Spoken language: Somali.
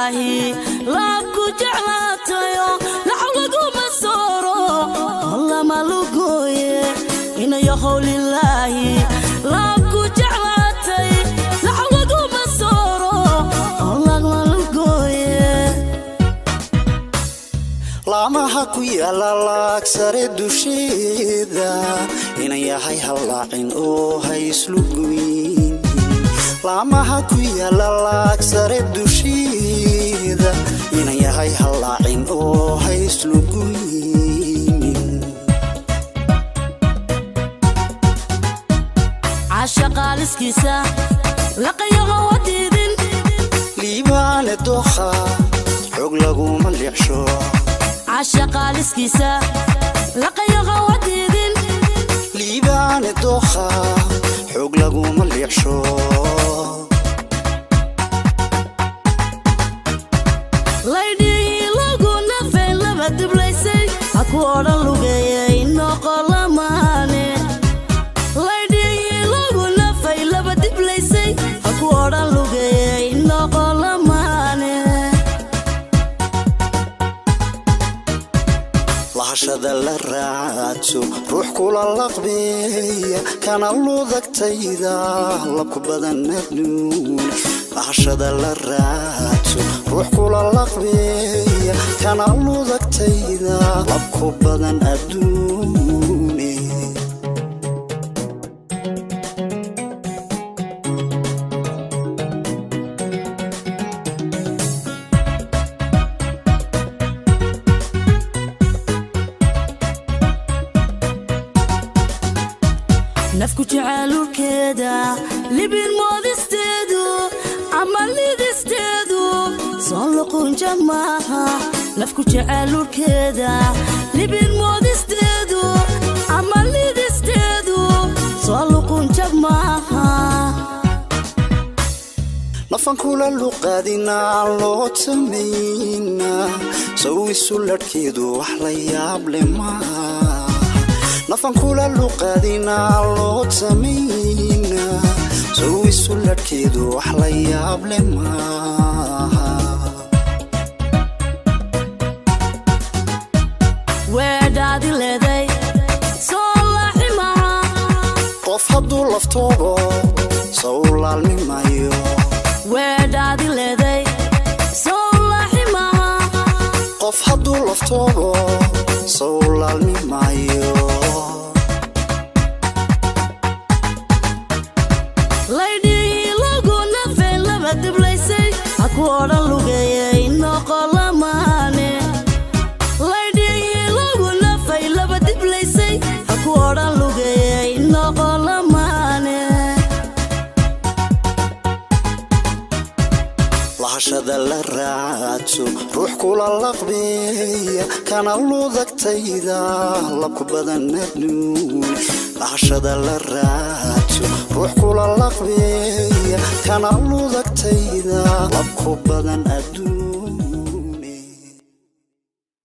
Lilaahi, laabku jeclaatayo, laxaw laguma sooro oo lama lugooye. Inayahow lilaahi, laabku jeclaatay, laxaw laguma sooro oo lama lugooye. Laamaha ku yaala laag sare dusheeda, inan yahay hallaacin oo ha islugoyn. Laamaha ku yaala laag sare dusheeda, inan yahay hallaacin oo ha islugoynin. Caashaqaaliskiisa laqayaho wadiidin. Liibaane dookha xog laguma leexsho. Caashaqaaliskiisa laqayaho wadiidin. Liibaane dookha xog laguma leexsho. Laydhihii lagu nafay laba diblaysay, ha ku odhan lugeeyay noqolamaane. Laydhihii lagu nafay laba diblaysay, ha ku odhan lugeeyay noqolamaane. Lahashada la raadso ruux kula laqbeeya, kana ludagtayda labku badan adduun. Lahashada la raadso ruux kula laqbeeya, kana ludagtayda labku badan adduune. Nafku jecaalulkeeda libin moodisteedu ama lidisteedu soo luqunja maaha. Nafku jecaalulkeeda libin moodisteedu ama lidisteedu soo luqunja maaha. Nafan kula luqaadinaa loo tamaynaa, sow isu ladhkeedu wax la yaab le maaha. Nafan kula luqaadinaa loo tamaynaa, sow isu ladhkeedu wax la yaab le maaha. Weedhaadi leeday soo laaxi maha. Qof hadduu laftoogo sow laalmi maayo. Weedhaadi leeday soo laaxi maha. Qof hadduu laftoogo sow laalmi maayo. Laydhihii lagu nafay laba diblaysay, ha ku odhan lugeeyay noqolamaane. Laydhihii lagu nafay laba diblaysay, ha ku odhan lugeeyay noqolamaane. Lahashada la raadso ruux kula laqbeeya, kana ludagtayda labku badan adduun. Lahashada la raadso ruux kula laqbeeya, kana ludagtayda labku badan adduun.